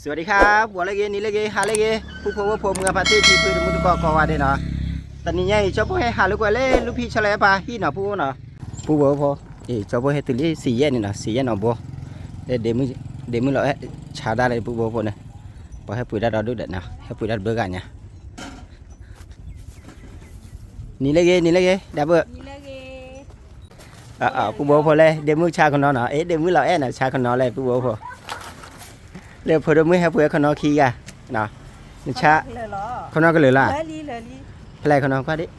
สวัสดีครับ ဂီၤလၢအဂ့ၤ နံၤလၢအဂ့ၤ ဟါလၢအဂ့ၤ ပုၢ်ဖိဝဲၢ်ဖိ မုၢ်ဂၤဖါတံၢ် ဖံဖု တမူတကိး ကိးဂၤဒဲးနီၤ. တနံၤညါအံၤ ကၠီဖိဟဲဟးလိာ်ကွဲလၢ လူၢ်ဖံးဆီလီၤအဲၣ်ပၢ်ဟံၣ်နီၤ ပုၢ်ဖိနီၤ. ပုၢ်ဖိဖိ အံၤ ကၠီဖိဟဲတုၤလံ စံၣ်ယဲၢ်န့ၣ်နီၤ စံၣ်ယဲၢ်နီၢ်ဘိ ဒ့မုၢ်လီၤအဲၣ်ဆါဒၣ်လၢ ပုၢ်ဖိဖိန့ၣ် ပှၤဟဲပှ့ၤတၢ်ဒီဒူၣ်ဒီးနီၤ ဟဲပှ့ၤတၢ်တဘျုးဂၤညါ နံၤလၢအဂ့ၤ နံၤလၢအဂ့ၤ ဒၣ်ပၢၢ် ပုၢ်ဖိဖိလဲၣ် ဒ့မုၢ်ဆါခနီနီၤ အ့ ဒ့မုၢ်လီၤအဲၣ်နီၤ ဆါခနီလဲၣ် ပုၢ်ဖိဖိ လၢဖိဒိၣ်မုၣ်ဟဲပှ့ၤခနီခံဂၤ နဆါ ခနီကလၢာ်လီၤ ဖဲလဲၣ်ခနီခွါဒ်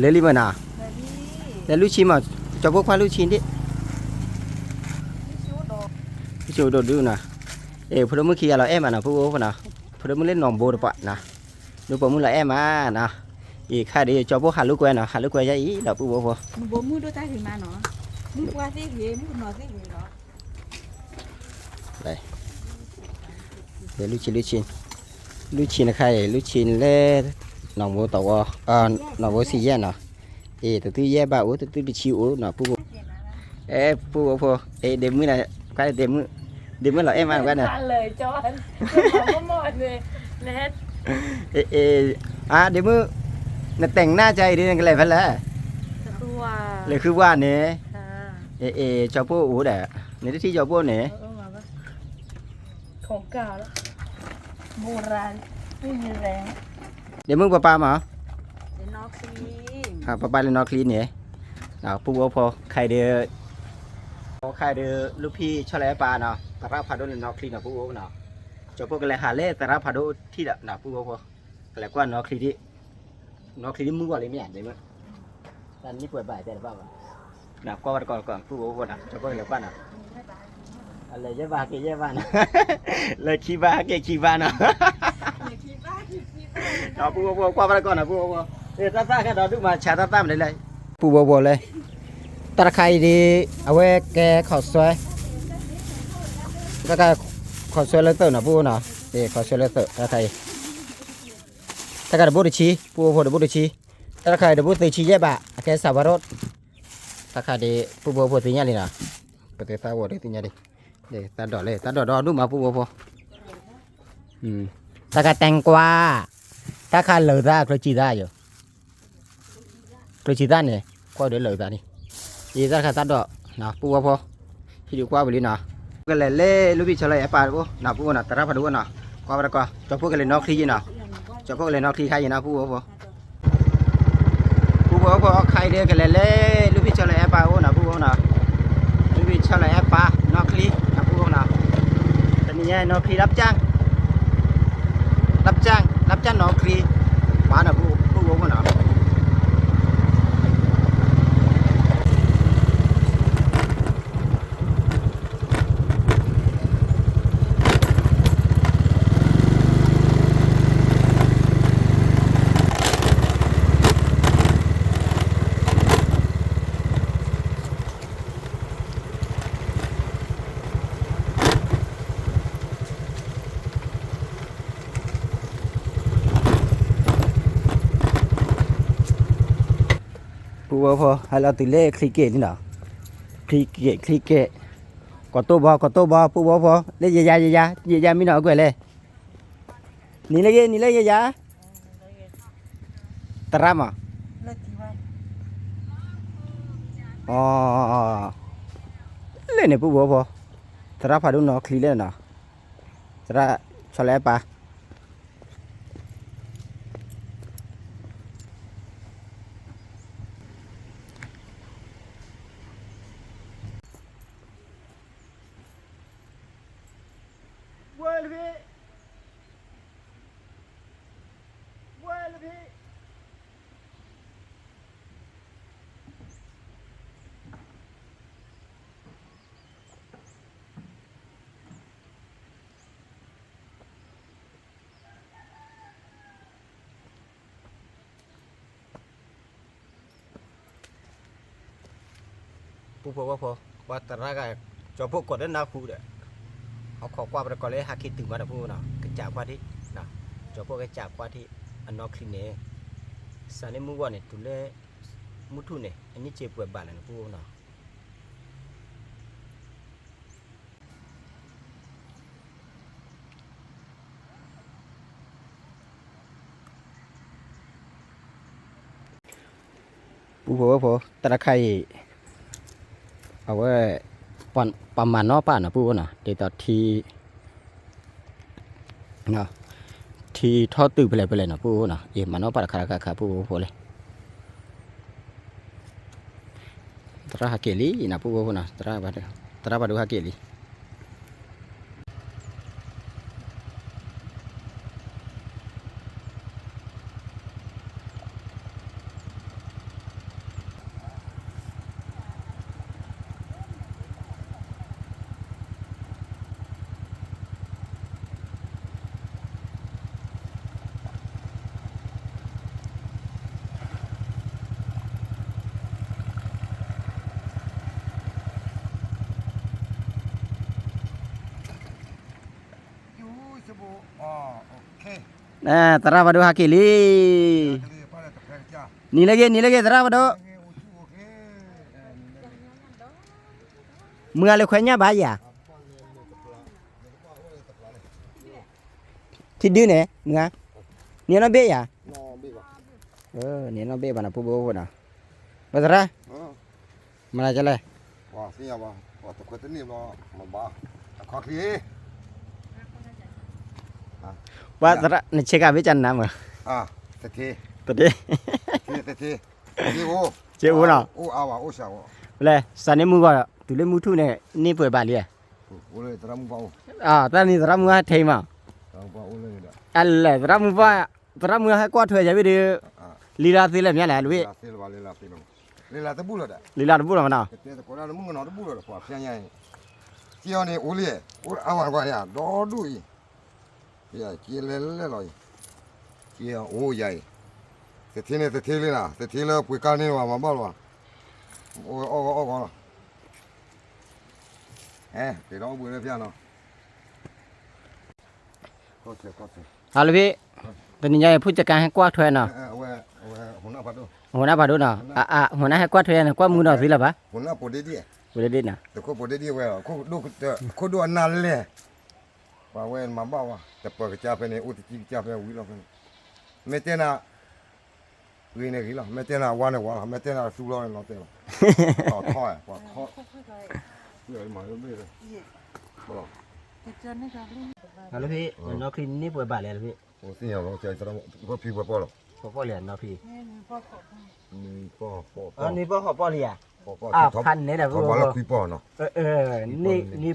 လၢလံမ့ၢ်နီၤ လၢလူၢ်ဆံမး ကၠီဖိခွါလူၢ်ဆံဒ် လူၢ်ဆံအိၣ်ဒိၣ်ဒုနီၤ အ့ ဖိဒိၣ်မုၣ်ခံဂၤလီၤအဲၣ်မးနီၤ ပုၢ်ဖိဖိနီၤ ဖိဒိၣ်မုၣ်လၢနီၢ်ဘိတပှၢ်နီၤ ဒုးပိာ်မုၣ်လီၤအဲၣ်မးနီၤ အံၤခါဒ်ကၠီဖိဟးလိာ်ကွဲနီၤ ဟးလိာ်ကွဲယါအံၤဒီးပုၢ်ဖိဖိ မုၢ်ဘိမုၢ်ဒိၣ်တၢ်ဂ့ၤမးနီၤ မုၢ်ပှၢ်သ့ၣ်ဂ့ၤ မုၢ်ကနီၤသ့ၣ်ဂ့ၤလီၤ လၢလူၢ်ဆံ လူၢ်ဆံ လူၢ်ဆံနခါအံၤ လူၢ်ဆံလၢ နီၢ်ဘိသဝီ နီၢ်ဘိစံၣ်ယဲၢ်နီၤ အ့ တသုယဲၢ်ဘၣ်အိၣ် တသုတဆံအိၣ်နီၤ ပုၢ်ဖိ အဲ ပုၢ်ဖိဖိ အ့ ဒ့မုၢ်နၤ ကွၢ်ဒ့မုၢ် ဒ့မုၢ်လီၤအဲၣ်မးကွၢ်န့ၣ် အ့ အ့ အါ ဒ့မုၢ် နတဲင်နၢ်ကါအံၤဒ်နကလဲၤဖဲလဲၣ် လဲၤဃုဝါန့ၣ် အ့ အ့ ကၠီဖိအိၣ်ဒီး နတထံၣ်ကၠီဖိန့ၣ် ဒ့မုၢ်ပပၢ်မး ပပၢ်လၢနီၢ်ချံန့ၣ် ပုၢ်ဖိဖိ ခဲအံၤဒီး ခဲအံၤဒီး လူၢ်ဖံးဆီလီၤအဲၣ်ပၢ်နီၤ သရၣ်ဖးဒိၣ်လၢနီၢ်ချံနီၤ ပုၢ်ဖိနီၤ ကၠီဖိကလဲၤဟးလၢသရၣ်ဖးဒိၣ်ထံၣ်ဒီးနီၤ ပုၢ်ဖိဖိ ကလဲၤကွၢ်နီၢ်ချံဒ် နီၢ်ချံဒ်မုၢ်ဂီၤလံမ့ၢ်ဧါ ဒ့မုၢ် တၢ်နံၣ်ပှဲၤဘၣ်တဲတဘၣ်ဘၣ် ကွၢ်ဝဲတကီၢ်တကီၢ် ပုၢ်ဖိဖိနီၤ ကၠီဖိကလဲၤကွၢ်နီၤ အလဲၤယဲၢ်ဘၣ်ဟဲက့ၤယဲၢ်ဘၣ်နီၤ လဲၤခံဘၣ်ဟဲက့ၤခံဘၣ်နီၤ ဒီးပုၢ်ဖိဖိကွၢ်ဘၣ်တကီၢ်နီၤ ပုၢ်ဖိဖိ တၢ်သၣ်ခဲဒီးဒုးမၤဆါတၢ်သၣ်မနုၤလဲၣ် ပုၢ်ဖိဖိလဲၣ် တၢ်တခါအံၤဒ် အဝဲကဲခီၣ်ဆွဲ တၢ်ခါ ခီၣ်ဆွဲလၢသုးနီၤ ပုၢ်ဖိနီၤ ခီၣ်ဆွဲလၢသုး တၢ်ခါအံၤ တၢ်ခါတဘိတဆံ ပုၢ်ဖိဖိတဘိတဆံ တၢ်တခါအံၤတဘိသၢဆံယဲၢ်ဘၣ် အကဲစၢ်ဝါရိၣ် တၢ်ခါဒ် ပုၢ်ဖိဖိသ့ၣ်ညါလံနီၤ ပသ့ၣ်သၣ်ဝီၤဒ်သ့ၣ်ညါလံ တၢ်ဒိးလဲၣ် တၢ်ဒိးဒီဒူၣ်မး ပုၢ်ဖိဖိ တၢ်ခါတဲင်ကွၢ် တၢ်ခါလၢာ်သး ကျိချံသၣ်ယိၤ ကျိချံသၣ်န့ၣ် ကွၢ်ဒီးလၢာ်သးန့ၣ် ယတၢ်ခါတၢ်ဒိးနီၤ ပုၢ်ဖိဖိ ဟံၣ်ဒုးကွၢ်ဝံၤလံနီၤ ကလဲၤလၢလူၢ်ဖံးဆီလီၤအဲၣ်ပၢ်တအိၣ်နီၤ ပုၢ်ဖိနီၤ သရၣ်ဖးဒိၣ်နီၤ ကွၢ်ဘၣ်တကီၢ် ကၠီဖိကလဲၤနီၢ်ချံယံၤနီၤ ကၠီဖိကလဲၤနီၢ်ချံခါယံၤနီၤ ပုၢ်ဖိဖိ ပုၢ်ဖိဖိ ခဲအံၤဒီးကလဲၤလၢ လူၢ်ဖံးဆီလီၤအဲၣ်ပၢ်အိၣ်နီၤ ပုၢ်ဖိနီၤ လူၢ်ဖံးဆီလီၤအဲၣ်ပၢ် နီၢ်ချံနီၤ ပုၢ်ဖိနီၤ တနံၤညါနီၢ်ချံ รับจ้าง รับจ้าง รับจ้าง နီၢ်ချံ ပၢ်နီၤ ပုၢ်ဖိဖိနီၤ ပုၢ်ဖိဖိ ဟဲလီၤတုၤလၢချံက့ၣ်လံနီၤ ချံက့ၣ် ချံက့ၣ် ကီၢ်တိၢ်ဘီ ကီၢ်တိၢ်ဘီ ပုၢ်ဖိဖိ လၢယယၤ ယယၤ ယယၤမံနီၤ အကွဲးလဲၣ် နံၤလၢဂ့ၤ နံၤလၢယယၤ သရၣ်မး အ လၢန့ၣ် ပုၢ်ဖိဖိ သရၣ်ဖးဒိၣ်နီၢ်ချံလဲၣ်နီၤ သရၣ်ဆီလီၤအဲၣ်ပၢ် ဝဲလၢဖံး ဝဲလၢဖံး ပုၢ်ဖိဝဲၢ်ဖိ ပှၤသရၣ်ဂၤ ကၠီဖိကိးဒီးနၢ်ဟူဒီး ဟီၣ်ခိးကွၢ်ပတကိးလၢဟဲက့ၤတုၤမးဒီးပုၢ်ဖိနီၤ ကစၢ်ကွၢ်ထံၣ် ကၠီဖိကစၢ်ကွၢ်ထံၣ် အနီၢ်ချံန့ၣ် စးလၢမုၢ်ဂီၢ်န့ၣ် တုၤလၢ မုၢ်ထူၣ်န့ၣ် အနံၣ်စ့ပှဲၤဘၣ်လၢၤန့ၣ်ပုၢ်ဖိနီၤ. ပူဖိဝဲဖိ တၢ်တခါအံၤ အဝဲ ပှၤမၤနီၣ်ပၢ်နီၤ ပူဖိနီၤ ဒ်သိးထံ ထံထီၣ်တုၤဖဲလဲၣ်ဖဲလဲၣ်နီၤ ပူဖိနီၤ အံၤမၤနီၣ်ပၢ်တခါတခါခါ ပူဖိလံ သရၣ်ဟးက့ၤလံနီၤ ပူဖိနီၤ သရၣ်ပှၤဒိဟးက့ၤလံ သရၣ်ပှၤဒိဟးက့ၤလံ နံၤလၢဂ့ၤ နံၤလၢဂ့ၤ သရၣ်ပှၤဒိ မုၢ်ဂၤလၢခွဲညၣ်ဘၣ်ယၤ ထံဒုန့ၣ် မုၢ်ဂၤ နံၤနီၢ်ဘ့ၣ်ယၤ နံၤနီၢ်ဘ့ၣ်ဘၣ်နီၤ ပူဖိဖိနီၤ ပသရၣ် မၤလၢကလဲၣ် ပှၤသရၣ် နဆ့ကၤဘ့ၣ်ကနၣ်မး တထ့ က့အိနီၤ လဲၤ စးန့ၢ်မုၢ်ဂီၤ တုၤလၢမုၢ်ထူၣ်န့ၣ် န့ၢ်ပှဲၤဘၣ်လံ တၢ်န့ၣ်သရၣ်မုၢ်ဟဲထဲမး အလဲၣ် သရၣ်မုၢ်ပှၢ် သရၣ်မုၢ်ဟဲကွၢ်ထွဲယၤဝံၤဒီး လံလၢသ့လၢၤမးလဲၣ် လံ လံလၢတဘူၣ်လီၤမးနီၤ ကဲအီၤန့ၣ် အိၣ်လံ အိၣ်အါဝဲကွၢ်န့ၣ် ဒီဒူၣ်အံၤ ကဲလဲၤလဲၤလီၤအံၤ ကဲအိၣ်ယၤအံၤ သထ့န့ၣ် သထ့လံနၤ သထ့လၢပှ့ၤကါန့ၢ်ဝဲမၤဘၣ်လီၤ အိၣ်အီၣ်ဂီၢ်အီၣ်ဂီၢ်လီၤ အဲ တ့ဒီးအိၣ်ဘှံးလၢဖျါနီၤ ဟါလၢဖံ တနံၤညါအံၤ ဖုၣ်စကါဟဲကွၢ်ထွဲနီၤ ဟူနၢ်ဖးဒိၣ်နီၤ ဟူနၢ်ဟဲကွၢ်ထွဲန့ၣ် ကွၢ်မုာ်ဒီးသ့လၢၤဘၣ် ပဒ့ဒ့ ခိၣ်ဒိၣ်အနါလဲၢ် ပှၤဝဲမၤဘၣ်ဝဲ တပၢၤကစၢ်ဖဲန့ၣ် အိၣ်တကံကစၢ်ဖဲဝံၤလီၤဖဲန့ၣ် မ့ၢ်တဲနၤ ဂ့ၤန့ၣ်ဂ့ၤလီၤ မ့ၢ်တဲနၤဝါန့ၣ်ဝါလီၤ မ့ၢ်တဲနၤသူလီၤန့ၣ်လီၤတဲလီၤ ထီၣ်ထီၣ်ပှၤထီၣ် လၢဖံ နီၢ်ချံန့ၢ်ပှဲၤဘၣ်လဲၣ်လၢဖံ အိၣ်သ့ၣ်ညါလီၤ ပှၤဖံပှၤပီၢ်လီၤ ပှၤပီၢ်လံဧါ နီၢ်ဖံ နွံပီၢ်ဃိးပီၢ် နွံပီၢ်ဃိးပီၢ်လံဧါ ဖးန့ၣ်ဒီး ဖးဘၣ်လၢခွံပီၢ်နီၤ နွံပီၢ်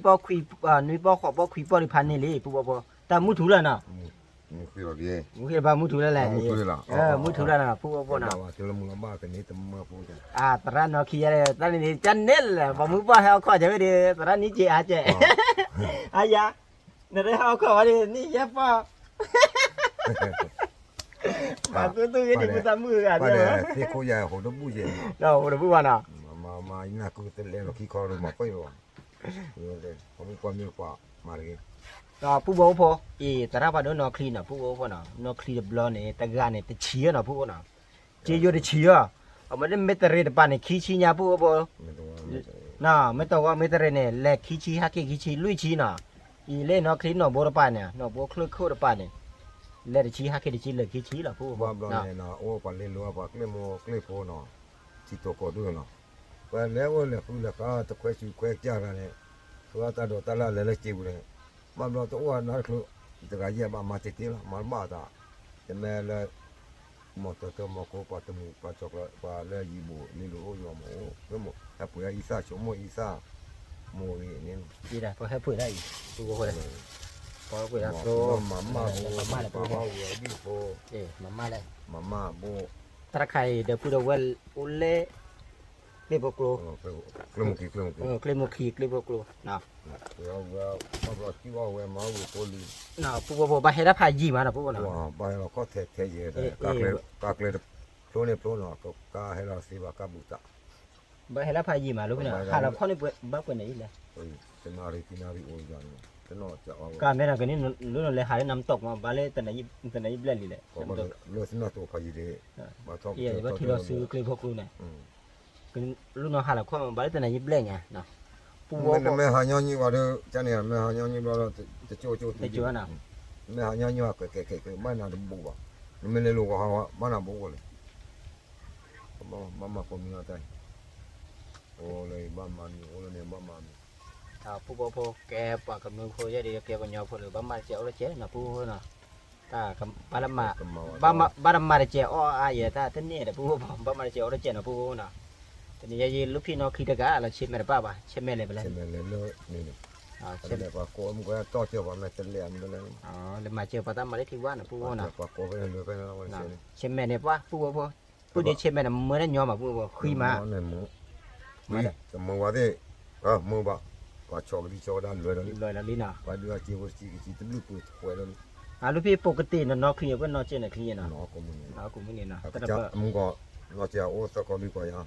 ခွံ နွံပီၢ်ဃိးပီၢ်ခွံပီၢ်လံဖးန့ၣ်လံ ဖုဖီဖိ တၢ်မုၢ်ထူလၢနီၤ မုၢ်ထူလီၤ မုၢ်ထူလၢလဲၣ် မုၢ်ထူလၢနီၤ ဖုဖီဖိနီၤ သရၣ်နီၢ်ခံယါ တၢ်န့ၣ်န့ၣ် ကန့ၣ်လဲၣ် ပှၤမုၢ်ပှၢ်ဟဲအီၣ်ခီၣ်ကဲဝဲဒီး သရၣ်နံၣ်က့ၤအါကဲ အါယါ နတဟဲအီၣ်ခီၣ်ဝဲဒီး နံၣ်ယဲၢ်ပီၢ် ပှၤသူသူဂ့ၤဒံး ပသးမုၢ်ဂၤ သ့ၣ်ခိၣ်ယါ ဟိးတဘူၣ်ယဲၢ် ဟိးတဘူၣ်ဘၣ်နီၤ မၤမၤနၢ်ကုတလဲၤလီၤခံခီဒီးမၤပှဲၤလီၤ ပှၤမုၢ်ပှၢ်မ့ၢ်ပှၤမၤတဂ့ၤ ပူဖိဖိ အံၤ သရၣ်ပှၤဒိၣ်နီၢ်ချံနီၤ ပူဖိဖိနီၤ နီၢ်ချံတဘျီန့ၣ် တဂၤန့ၣ် တဆံဧါနီၤ ပူဖိနီၤ က့ယိတဆံဧါ အမ့ၢ်မ့ၢ်တရံးတပၤန့ၣ် ခံဆံညါ ပူဖိဖိ မ့ၢ်တဝီမ့ၢ်တရံးန့ၣ် လဲၤခံဆံ ဟဲက့ၤခံဆံ လွံၢ်ဆံနီၤ အံၤလၢနီၢ်ချံနီၢ်ဘိတပၤန့ၣ် နီၢ်ဘိချၢခိၣ်တပၤန့ၣ် လဲၤတဆံ ဟဲက့ၤတဆံ လဲၤခံဆံလီၤ ပူဖိဖိ ဘၣ်ဘျီန့ၣ်နီၤ အိၣ်ပှၤလ့လိာ်ပှၤကျ့မိၢ်ကျ့ဖိနီၤ ထံတိၤကိးဒူၣ်နီၤ ပှၤလဲၤအိၣ်လဲၤဃုလဲၤဃါ တခွဲဆူခွဲကၢ်ဂၤန့ၣ် ဃုအတၢ်ဒိးတၢ်လၢလဲၤလၢစ့ပူၤန့ၣ် ဘၣ်ဘျီတအိၣ်နါတချုး တဂၤယဲၢ်ဘၣ်မၤတ့ၢ်တ့ၢ်လီၤ မၤတဘၣ်အသး တမ့ၢ်လၢ မီၢ်တၢၢ်တၢၢ်မီၢ်ခိ ပှၤတမုာ်ပှၤကၠီကျီ ပှၤလၢယံၤဘိၣ်လ့လိာ်အိၣ်ယွၤမ့ၢ်အိၣ် ဟဲပှ့ၤအံသၣ်ဆိကမိၣ်အံသၣ် မိၢ်ဂ့ၤန့ၣ် ပှၤဟဲပှ့ၤဒၣ်အံၤ ပှၤဟဲပှ့ၤဒၣ်သိ မၤမၢ်ဘိ မၤမၢ်ဝဲဒံဖိ မၤမၢ်ဘိ တၢ်တခါအံၤ ဒီပုၢ်ဒီဝဲၢ်အိၣ်လၢ ကျ့ဖိကျိ ကျ့မိၢ်ခံ ကျ့မိၢ်ခံ ကျ့ဖိကျိ ပှၤဘျီစုအီၣ်ဝဲမၤဝဲဖိလံ ပူဖိဖိ ဘၣ်ဟဲဒၣ်ဖးယံာ်မးနီၤ ပူဖိနီၤ ဘၣ်ဟဲလီၤခီၣ်ထဲထဲယဲၢ် ကါကျဲတဖျိန့ၣ်ဖျိနီၤ ကါဟဲလီၤသ့ဘၣ်ကါဘူးသး ဘၣ်ဟဲဒၣ်ဖးယံာ်မး လၢဖဲန့ၣ် ဟးလီၤခီၣ်န့ၣ် ဘၣ်ကွဲးန့ၣ်အံၤလဲၣ် တနၣ်ရံၣ်ခံနၣ်ရံၣ်အိၣ်ယၤန့ၣ် ကါမဲဒီးကန့ၣ် လၢနီၤလဲၤဟးလၢနမတီၢ်မး ဘၣ်လၢတနၤယံာ်ဘျဲၣ်လံလဲၣ် လၢသနၢ်တိာ်ဖးယံာ်ဒံး ဘၣ်ထီၣ်က့ၤဘၣ်ထံၣ်လီၤစုကျ့ဖိကျိန့ၣ် လၢနီၤဟးလီၤခီၣ်မး ဘၣ်လၢတနၤယံာ်ဘျဲၣ်ညါ ပူဖိ နမ့ၢ်ဟးညီနုၢ်ဘၣ်ဒီး ကန့ၣ် နမ့ၢ်ဟးညီနုၢ်ဘၣ်ဒီး တကၠိကၠိတကၠိ နမ့ၢ်ဟးညီနုၢ်ဘၣ် ကဲကဲကဲ ဘၣ်နၤတဘူးဘၣ် နမ့ၢ်လဲၤလိာ်ကဟးဘၣ်နၤဘူးဘၣ်လံ ဘၣ်မၤကိးမံၤအီၤတၢ်အံၤ, အိၣ်လၢဘၣ်မၤမံၤ အိၣ်လၢန့ၣ်ဘၣ်မၤမံၤ, ပူဖိဖိကဲပှၤကမျၢၢ်ဖိယဲၢ်ဒီး ကဲကညီဖိလၢ ဘၣ်မၤတစဲးအိၣ်လၢကဲနီၤ ပူဖိနီၤ, တၢ်ဘၣ်တမၤ, ဘၣ်တမၤတစဲးအီၣ်အါယဲၢ် တၢ်တန့ၢ်ဒီး ပူဖိ ဘၣ်မၤတစဲးအိၣ်လၢကဲနီၤ ပူဖိနီၤ, တနံၤညါယံၤ လူၢ်ဖံနီၣ်ချံတဂၤလီၤ ဆ့မဲာ်တပၣ်ဘၣ် ဆ့မဲာ်လဲၤဖဲလဲၣ်, ဆ့မဲာ်လဲၤလၢန့ၣ်, ပှၤကိးမုၢ်ကတီၢ်စၢၤပှၤမဲာ်တလဲၣ်မလဲၣ်, လဲၤမၤစၢၤပှၤတၢ်မၤလၢထံဝါန့ၣ် ပူဖိနီၤ, ပှၤကိးဖဲလဲၣ်ဖဲလဲၣ်, ဆ့မဲာ်န့ၣ်ပှၢ် ပူဖိဖိ, ပုၢ်ဒ့ဆ့မဲာ်န့ၣ် မၢတၢ်ညီမး ပူဖိ ဃံမး, တမုာ်ဝဲသ့ၣ်, မုာ်ဘၣ်, ပှၤဆီကဒံဆီကဒါလွဲၢ်လီၤလံ, လီၤလံနီၤ, ပှၤဒုးအစ့ဖိတစံးကစံး တဘျုးပှ့ၤတခွဲးလီၤလံ, အလူၢ်ဖံ ပိာ်ကတ့ၢ်နီၢ်နီၢ်ချံ အဝဲနီၢ်စဲးန့ၣ်ချံနီၤ, နီၢ်မုၢ်န့ၣ်နီၤ, မုၢ်ကီၢ်, နီၢ်စဲးအိၣ်သၢခီလွံၢ်ခီယါ,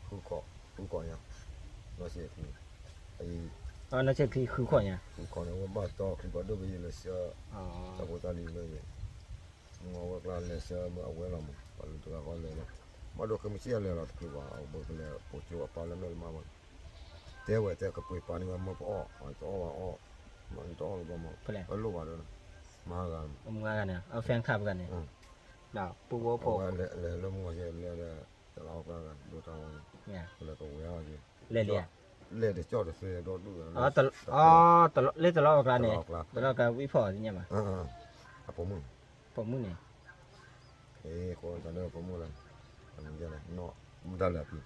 ဃုခီ, ဃုခီယါ, နီၢ်စဲးချံ, နီၢ်စဲးချံဃုခီယါ, ဃုခီန့ၣ် အဝဲဘၣ်တီချံပှၤဒိၣ်ပယဲၢ်လၢဆှၢ, တၢ်ဖိတၢ်လံၤလၢယဲၢ် မ့ၢ်ဝဲကျါလဲၤဆှၢမ့ၢ်အဝဲလီၤမး ပှၤလူၤတဂၤဃီလဲၤလီၤ, ဘၣ်ဒိခဲမုၢ်ဆ့ၣ်အလဲၤလီၤတချုးဘၣ် အဝဲကလဲၤပိာ်ကၠိအပၢ်လၢမဲာ်လၢမါမး, တဲဝဲတဲကပှ့ၤပာ်န့ၢ်ဝဲမ့ၢ်ပအီၣ် တအီၣ်ဘၣ်အီၣ်, မ့ၢ်တအီၣ်လၢၤဘၣ်မး, ပလိၣ်ဘၣ်ဒီး, မၤဂၤ, မၤဂၤန့ၣ် အ fan club ဂၤန့ၣ်, ပူဖိဖိ, လဲၤလၢမုၢ်ဂီၤယဲၢ်လဲၤဒီး, တလးအီၣ်ကျါဂၤ ဒိတၢ်ဝဲန့ၣ်, လဲၤကဝဲၤအီၤက့ၤ, လဲၤလံဧါ, လဲၤတကၠီၣ်တသ့ဒီဒူၣ်, လၢတလးအီၣ်ကျါန့ၣ်, တလးအီၣ်ကျါဝံဖီၣ်သ့ၣ်ညါမး, အပိာ်မုၣ်, ပိာ်မုၣ်န့ၣ်, ကိးတၢ်လၢပိာ်မုၣ်လၢ, မတၤလဲၣ်ဖံ,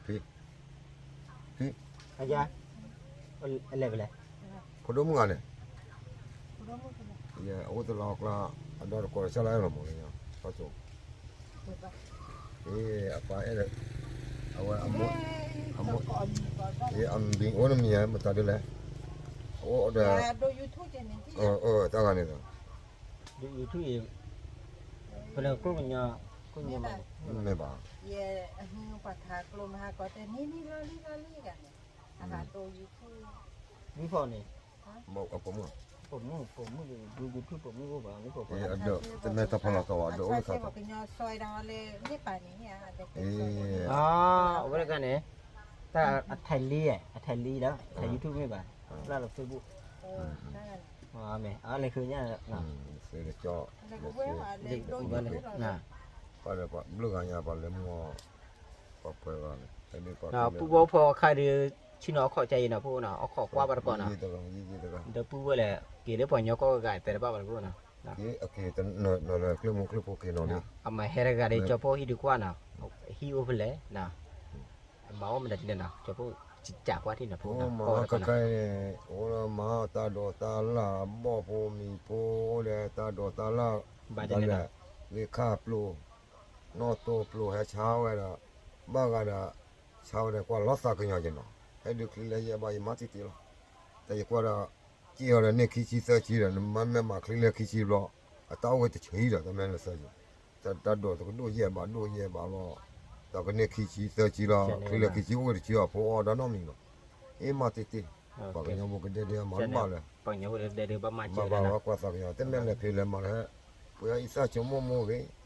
ဖံ, ဖံ, အလဲၤဖဲလဲၣ်, ဖိဒိၣ်မုၣ်ဂၤန့ၣ်, ယအိၣ်တလးအီၣ်ကျါ, အဒီတကိးတဆၢလၢအဲၣ်လီၤမးလၢညါ, တၢ်ကၠိ, အပၢ်အဲၣ်, အဝဲ, အမိၢ်, အမံၤအိၣ်နမံၤဧါ မတၤဒ်လဲၣ်, အအိၣ်ဒီး, တၢ်ဂၤန့ၣ်, ဒ် YouTube အံၤ, ဖဲလဲၣ်ကျိၣ်ကညီ, ကျိၣ်ကညီမး, မ့ၢ်ဘၣ်, ယဲ, ပှၤခးကျိမဟါကီတဲနံၤနံၤလီၤလံလီၤလံဂၤန့ၣ်, အဟးဒိ YouTube, မုၣ်ဖီၣ်န့ၣ်, အပိာ်မုၣ်, ပိာ်မုၣ်, ပိာ်မုၣ်ဒု YouTube ပိာ်မုၣ်အိၣ်ဘၣ်, မုၣ်ပိာ်ခွါ, တမ့ၢ်တၢ်ဖီလာ်တီၤဘၣ် ဒိၣ်အိၣ်သးတီၤ, အဝဲတခါန့ၣ်, တၢ်အထဲလံ, အထဲလံဒီး အထဲ YouTube မ့ၢ်ဘၣ်, ပျၢ်လီၤ Facebook, မ့ၢ်, အလဲၤဃုညါ, ဘၣ်လၢပှၤဘျုးဂၤညါပှၤလဲၤမုၢ်, ပှၤပှဲၤဂၤန့ၣ်, ပူဖိဖိအခါဒီး, ဆ့ၣ်နီၤအခီၣ်ကါအံၤနီၤ ဖိနီၤ အခီၣ်ကွၢ်ဘၣ်တကိးနီၤ, ဒီပုၢ်ဝဲၢ်လဲၣ် က့ၤလၢပှၤကညီကီၢ်ဂၤတဲတဘၣ်ဘၣ်တကိးနီၤ, က့ၤလၢကျိၣ်မုၢ်ကျိၣ်ဖိက့ၤနီၤလံ, အမၤဟဲတဂၤဒီး ကၠီဖိဟံၣ်ဒုးကွၢ်နီၤ, ဟံၣ်အိၣ်ဖဲလဲၣ်, အမၤအိၣ်မနုၤလဲၣ်နီၤ ကၠီဖိ, ကးကွၢ်ထံၣ်နီၤ ဖိနီၤ မၤခါခါအံၤန့ၣ် အိၣ်လၢမၤတၢ်ဒိးတၢ်လၢ် ဘီၣ်ဖိမံၤဖိဒီး တၢ်ဒိးတၢ်လၢ်, ဘၣ်လဲၣ်, ဂ့ၢ်ခၣ်ပျိ, နီၣ်တိၢ်ပျိဟဲဆါဝဲဒီး, ဘၣ်ဂၤဒီး, ဆါဝဲဒီးကွၢ်လီၤသးကညီၤက့ၤနီၤ, ဟဲဒုးချံလၢယဲၢ်ဘၣ်ယမၤတံၢ်တံၢ်လီၤ, တၢ်ယကွၢ်ဒီး, က့ၢ်အီၤဒီးန့ၢ်ခံဆံသၢဆံဒီး နမ့ၢ်မၤချံလၢခံဆံဘျီ, အတၢ်အိၣ်ဝဲတဆံဒီး တမ့ၢ်လၢသၢဆံ, တၢ်ဒိးတကဒိၣ်ယဲၢ်ဘၣ်ဒိၣ်ယဲၢ်ဘၣ်လီၤ, ဒီးကန့ၢ်ခံဆံသၢဆံလီၤ ချံလၢခံဆံအိၣ်ဝဲတဆံအီၤ ဖိအီၣ်ဒီးနီတမံၤဘၣ်, အ့မၤတံၢ်တံၢ်, ပှၤကညီဖိကဒဲဒဲမၤတဘၣ်လၢ, ဘၣ်ဘၣ်ဝဲကွၢ်သးကညီၤ တမ့ၢ်လဲၤဖံးလဲၤမၤလၢ, ပှ့ၤအီၣ်အံသၣ်ဆိကမိၣ်မိၢ်ဂ့ၤ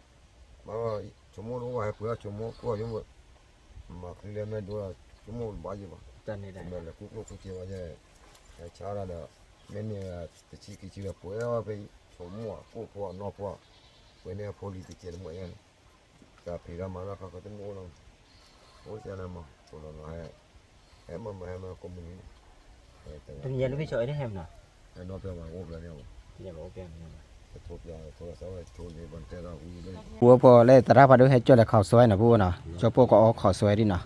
မ့ၢ်ဆိကမိၣ်တအိၣ်ဘၣ် ဟဲပှ့ၤအီၣ်ဆိကမိၣ် ကိၣ်အီၤဆိကမိၣ်, မၤချံလၢမ့ၢ်ဒိဒီး ဆိကမိၣ်တဘၣ်ယံၤဘၣ်, တမ့ၢ်လဲၤကူကျိၣ်ကူစ့ဘၣ်ယဲ, ဟဲဆါတၢ်ဒီး, မ့ၢ်န့ၢ်တဆံခံဆံဒီး ပှ့ၤအီၣ်ဖဲအံၤ ဆိကမိၣ်အကိၣ်ဖိအနီၢ်ဖိ, ပှ့ၤန့ၢ်အဖိလံၤတကဲးတမှဲာ်ယဲန့ၣ်, တၢ်ဖံးတၢ်မၤလၢခါခီတမ့ၢ်အိၣ်လီၤ, အိၣ်စ့ၢ်န့ၣ်မး ကိးလီၤလီၤဟဲ, ဟဲမၤမၤဟဲမၤကိးမုၢ်နံၤ တနံၤညါလၢဖံဆီအံၤတဟဲမနီၤ, အိၣ်ဖျဲၣ်န့ၣ်, ပူဖိဖိလၢသရၣ်ဖးဒိၣ်ဟဲကၠီၣ်လဲၤခီၣ်ဆွဲနီၤ ပူဖိနီၤ, ကၠီဖိကအီခီၣ်ဆွဲဒ်နီၤ,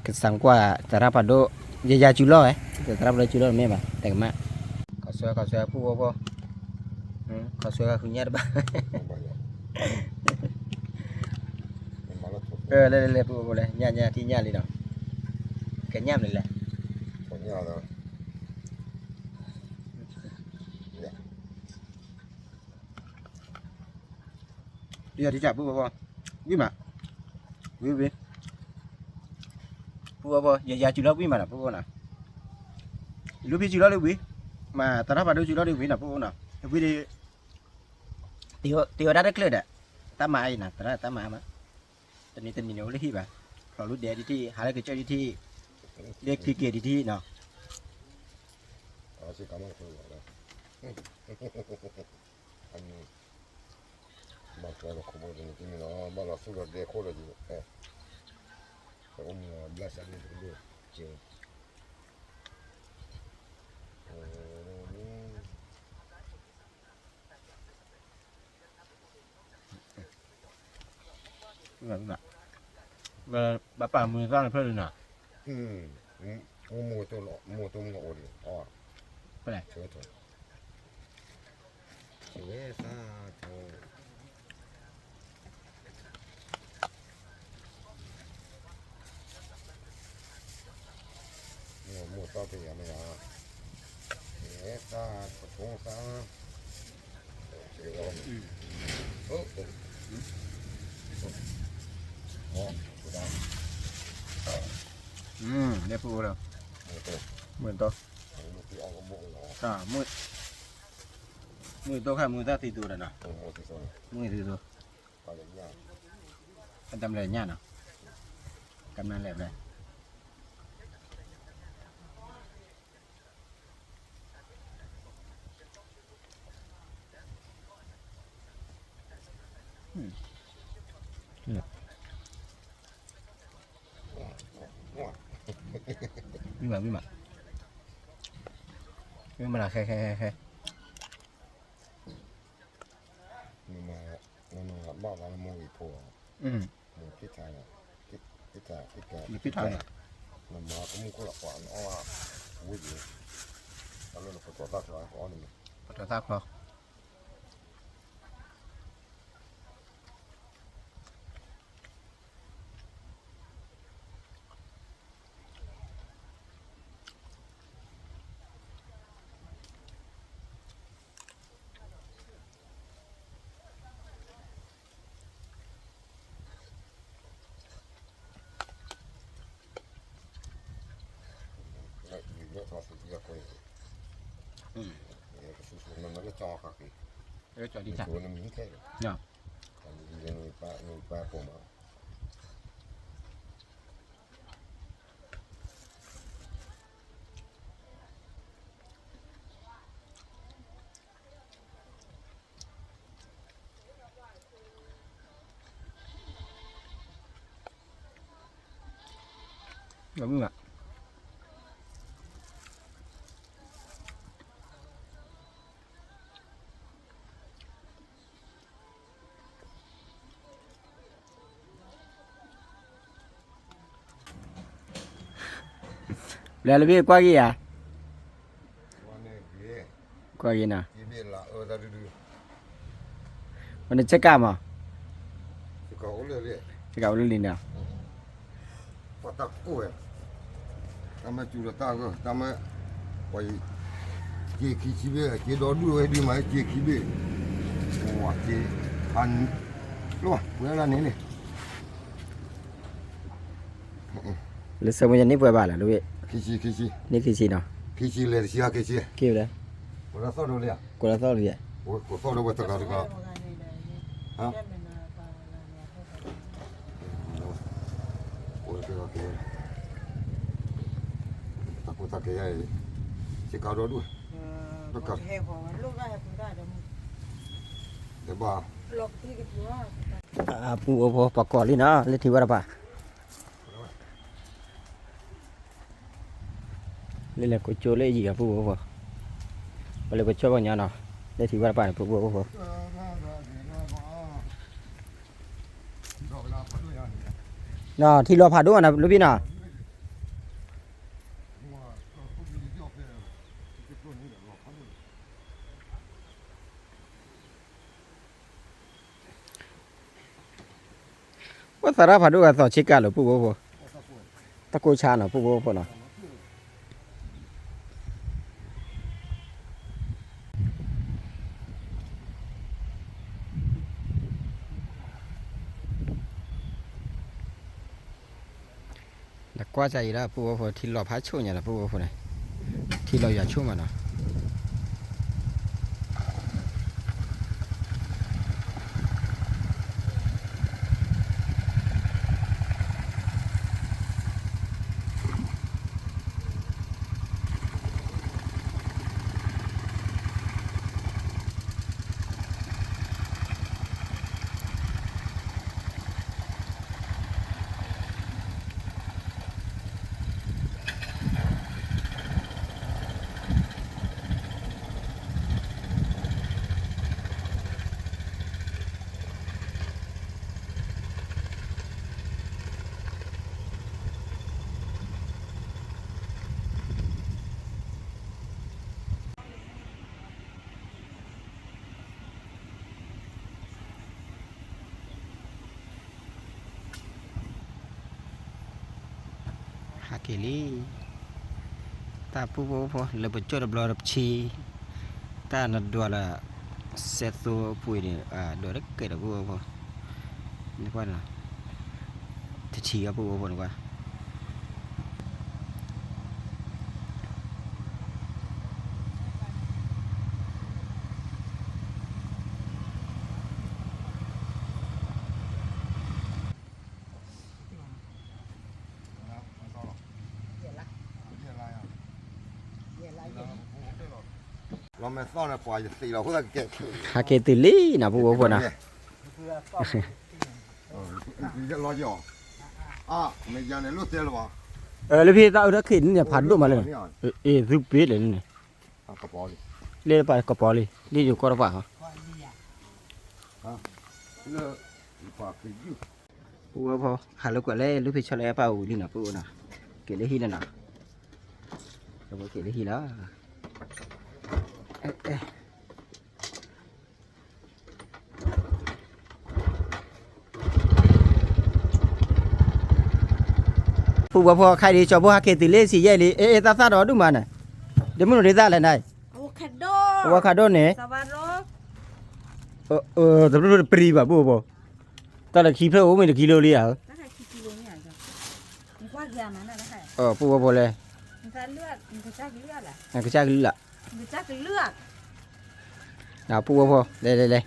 ကစၢ်ကွၢ်သရၣ်ဖးဒိၣ်, ယယၤစူၤလီၤဝဲ, သရၣ်ဖးဒိၣ်စူၤလီၤတမ့ၢ်ဘၣ် တကမၣ်, ခီၣ်ဆွဲခီၣ်ဆွဲပူဖိဖိ, ခီၣ်ဆွဲဃုညါတဘၣ် လဲၤလဲၤလဲၤ ပူဖိလဲၤ ညၣ်ညၣ်ထံၣ်ညၣ်လံနီၤ, ကညၣ်မနုၤလဲၣ်, ယၤထံၣ်ညၣ် ပူဖိဖိ, ဝံၤ, ဝံၤ, ပူဖိဖိ ယယၤစူၤလီၤဝံၤမးနီၤ ပူဖိနီၤ, လူဖံစူၤလီၤလၢဝံၤ, မၤသရၣ်ဖးဒိၣ်စူၤလီၤလၢဝံၤနီၤ ပူဖိနီၤ, ဝံၤဒီး တ့ဝဲဒၣ်တကျၢၢ်ဒီး, တၢ်မၤအံၤနီၤ သရၣ်တၢ်မၤမး, တနံၤတနံၤန့ၣ်အိၣ်လၢဟံၣ်ဘၣ်, ဖျိးလူဒဲဒ်ထံၣ် ဟးလၢကစၢၢ်ဒ်ထံၣ်, လၢခံက့ၤဒ်ထံၣ်နီၤ အန့ၣ်, အန့ၣ်, ဘၣ်ကျီဒီးခိၣ်ဘိတနံၤကန့ၣ်လီၤ, ဘၣ်လီၤသူၣ်လီၤဒဲခိၣ်ဒီးယဲ, ပအိၣ်မူဘျၣ်စးန့ၣ်တကဒိၣ်, ကဲ, ဘၣ်ပာ်မုာ်သၣ်န့ၣ်ဖျၢၣ်ဒုးနၤ, မိၢ်တိၢ်မိၢ်အိၣ်ဒံး, ဖဲလဲၣ်, ဝဲသၣ်ထီ, မိၢ်သၣ်ပယၤမယၤ, ဝဲသၣ်ပထိသၣ်, လဲၤပူၤဒီး, မုၢ်တီ, မုၢ်တီခါမုၢ်သၣ်သံသိဒီးနီၤ, မုၢ်သံသိ, အတၢ်မလဲၣ်ညၣ်နီၤ, ကမျၢၢ်လဲၣ်ဘျဲၣ် မ့ၢ်မး, မ့ၢ်မး, မ့ၢ်မး, မ့ၢ်မး, ခဲ ခဲ ခဲ ခဲ နမၤဘၣ်သးလၢမိၢ်ဂ့ၤဖိ, နဖံးထါ, နဖံးထါ, နမၤကမူၣ်ခိၣ်လီၤပှၤနအီၣ်ဝဲယံၤ, တၢ်လၢနပတီၢ်သၣ်ချီအီၣ်န့ၣ်, ပတီၢ်သၣ်ချီ လဲၤလၢဘ့ၣ်ကွၢ်က့ၤယၤ, ကွၢ်က့ၤနီၤ, ဝဲန့ၣ်ဆ့ကၤမး, ဆ့ကၤအိၣ်လၢလံနီၤ, ပှၤတၢ်ကိၢ်ဝဲ, တၢ်မ့ၢ်စူၤဒီးတၢ်ဂၢၢ်, တၢ်မ့ၢ်, ပှၤအံၤ, က့ၤခံဆံဘ့ၣ်, က့ၤဒီဒူၣ်ဝဲဒုးမး, က့ၤခံဘ့ၣ်, က့ၤ, ဖးနံၤ, လီၤ, ပှဲၤလၢန့ၣ်န့ၣ် လၢဆၢမုၢ်ယၤန့ၢ်ပှဲၤဘၣ်လၢၤ, လၢဝဲ, ခံဆံ, ခံဆံ, န့ၢ်ခံဆံနီၤ, ခံဆံလဲၤတဆံခံဆံ, က့ၤဝဲလဲၣ်, ကိးလၢသီၣ်ဒိၣ်လံ, ကိးလၢသီၣ်ဒိၣ်ယဲ, ကိးသီၣ်ဒိၣ်ဝဲတဂၤတဂၤ, ဟါ, ကိးလၢသီၣ်ဒိၣ်က့ၤ, တၢ်ကိၢ်တၢ်ဂီၤက့ၤ, စ့ကၤဒီဒူၣ်, တကး, တဘၣ်, အပူၤအိၣ်ဖိပှၤကိးလံနီၤ, လၢထံဝဲတပၤ လၢလဲၤကိးကၠိလၢအယံၤအပူၤအိၣ်ဖိ, ပလဲၤကိးကၠိပှၤကညီနီၤ, လၢထံဝဲတပၤန့ၣ် ပူၤအိၣ်ဖိ, နီၤ ထံလီၤဖးဒိၣ်နီၤ လၢဘံနီၤ. ပှၤသးရၣ်ဖးဒိၣ်ဂၤသီၣ်ဆ့ကၤလၢပူၤဖိ, တၢ်ကိၢ်ဆါနီၤ ပူၤဖိနီၤ. နကွၢ်စၢ်အံၤလၢပူၤဖိ ထံလီၤဖးဆိၣ်ညါလီၤ ပူၤဖိန့ၣ်, ထံလီၤယွၤဆိၣ်မးနီၤ. ပ ဟးက့ၤလံ, တၢ်ပုၢ်ဖိဝဲၢ်ဖိ လၢပကၠိၣ်တဘျီတပဆံ, တၢ်နဒွးလၢ စဲသိပူၤအံၤန့ၣ် ဒွးတကဲဒီးပုၢ်ဖိဝဲၢ်ဖိ, နကွၢ်န့ၣ်, တထံၣ်အပုၢ်ဖိဝဲၢ်ဖိန့ၣ်ကွၢ် ဟးက့ၤတုၤလံနီၤ ပုၢ်ဖိဝဲၢ်ဖိနီၤ, လၢဖဲတၢ်အၢတၢ်ခံးန့ၣ် ဖးဒိၣ်မးလၢ, အ့ သုပ့ၤလဲၣ်န့ၣ်, လ့ၣ်ပာ်ကပီၤလံ, လ့ၣ်ယိၤကီၢ်တပာ်ဟီ ပုၢ်ဝဲၢ်ဖိ ဟးလိာ်ကွဲလၢ လုၢ်ဖံးဆီလီၤပၢ်အအိၣ်လံနီၤ ပုၢ်ဖိနီၤ, က့ၤလၢဟံၣ်လီၤနီၤ, က့ၤလၢဟံၣ်လီၤ. ပုၢ်ဝဲၢ်ဖိ ခဲအံၤဒ် ကၠီဖိဟဲက့ၤတုၤလၢစံယဲၢ်လံ, အ့ အ့ သၣ်သၣ်ဒီးဒူၣ်မးန့ၣ်, ဒ့မုၣ်ဒ့သၣ်လဲၣ်န့ၣ်, အဝိခါဒိၣ်န့ၣ်, တဘျုးတပျံၤဘၣ် ပုၢ်ဝဲၢ်ဖိ, တၢ်လၢခံဖျၢၣ်အိၣ်မ့ၢ်တကံလိလံဧါ ပုၢ်ဝဲၢ်ဖိလဲၣ်, နကစၢ်ကလုၢ်လီၤ, ပုၢ်ဝဲၢ်ဖိ, လဲၤလဲၤလဲၤ,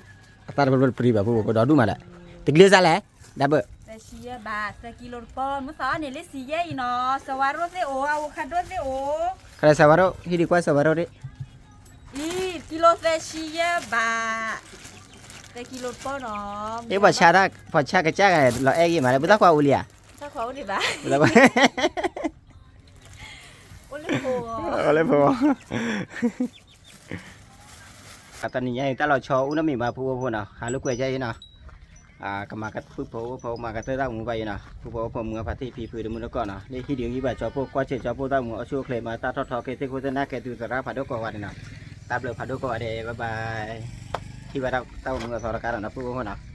အသၣ်တဘျုးတပျံၤဘၣ် ပုၢ်ဝဲၢ်ဖိ ဒီးဒူၣ်မးလဲၣ်, တကံလိစၢ်လဲၣ်, ဒၣ်ဘၣ် သၢကံလိတပီၢ်, မုၢ်သီအန့ၣ်လၢစံယဲၢ်အံၤနီၤ, စဝါရိၣ်သ့ၣ်အိၣ်, အဝိခါဒိၣ်သ့ၣ်အိၣ်, ခါလၢစဝါရိၣ် ဟံၣ်ဒံးကွၢ်စဝါရိၣ်ဒံး, အံၤ ကံလိသၢဆံယဲၢ်ဘး, သၢကံလိတပီၢ်နီၤ, အ့ ပှၤဆါတၢ် ပှၤဆါကစၢ်ဂၤလီၤအဲၣ်ဂ့ၤမးလၢ ပသၣ်ခွါအိၣ်လံဧါ, တၢ်ခွါအိၣ်ဒံးဘၣ်, အိၣ်လၢဖိ တနံၤညါအံၤ တၢ်လီၤဆီအိၣ်နီတမံၤဘၣ် ပုၢ်ဝဲၢ်ဖိနီၤ, ဟးလိာ်ကွဲကဲအံၤနီၤ, ကမၤကပုၢ်ဖိဝဲၢ်ဖိ မၤကတၢၢ်တၢ်အိၣ်မူဘၣ်အံၤနီၤ, ပုၢ်ဖိဝဲၢ်ဖိမုၢ်အဖါတံၢ်ဖံဖုတမုၢ်တကိးနီၤ, လၢဟံၣ်ဒံးဂံၢ်ဘၣ်ကၠီဖိ ကွၢ်စၢၤကၠီဖိတၢ်အိၣ်မူ အိၣ်ဆူၣ်အိၣ်ချ့ မၤတၢ်ထီၣ်ထီက့ၤသ့ၣ်ခိၣ်သ့ၣ်နၢ်ကဲၤသူသရၣ်ဖးဒိၣ်ကိးဂၤဒဲးနီၤ, တၢ်ဘျုးဖးဒိၣ်ကိးဂၤဒဲး bye bye, ထံၣ်ဘၣ်တၢ်အိၣ်မူအသီတကးဒီးနီၤ ပုၢ်ဖိဝဲၢ်ဖိနီၤ.